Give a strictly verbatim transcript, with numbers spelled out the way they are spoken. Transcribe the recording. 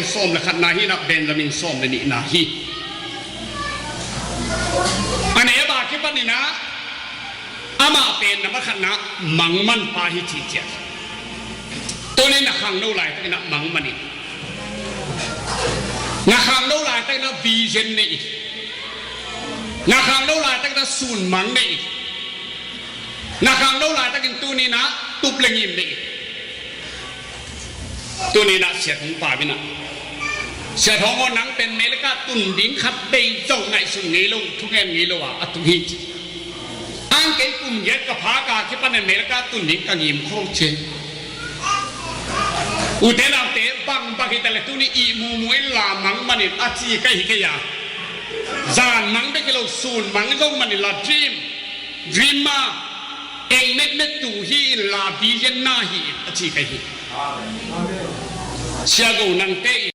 sawm le khatna hi in ah, Benjamin sawm le nihna hi. A neu a kipanin ah amah pen na makhatna mangman pa hi ci ciat. Tuni na khangno laitakin ah mangman in. Na khangno laitakin ah vision nei in. Na khangno laitakin ah sunmang nei in. Na khangno laitakin tuni na tup le ngim nei in. Tuni na siat hong pau in ah, siat hong aw, nang pen America tun ding khat bei zong ngaihsun ngei lo, thungen ngei lo a, a tung hi ci. Ang kei kum giat ka phak a kipan America tun ding ka ngim khol ci. Ute naute, bangbang hi ta le tuni i mumu in la mangman in a ci ka hi kei a. Zan mang bek hi lo, sun mang zong man in la dream. Dream ma, eng metmet tu hi in la vision na hi a ci ka hi. Sia go nangte i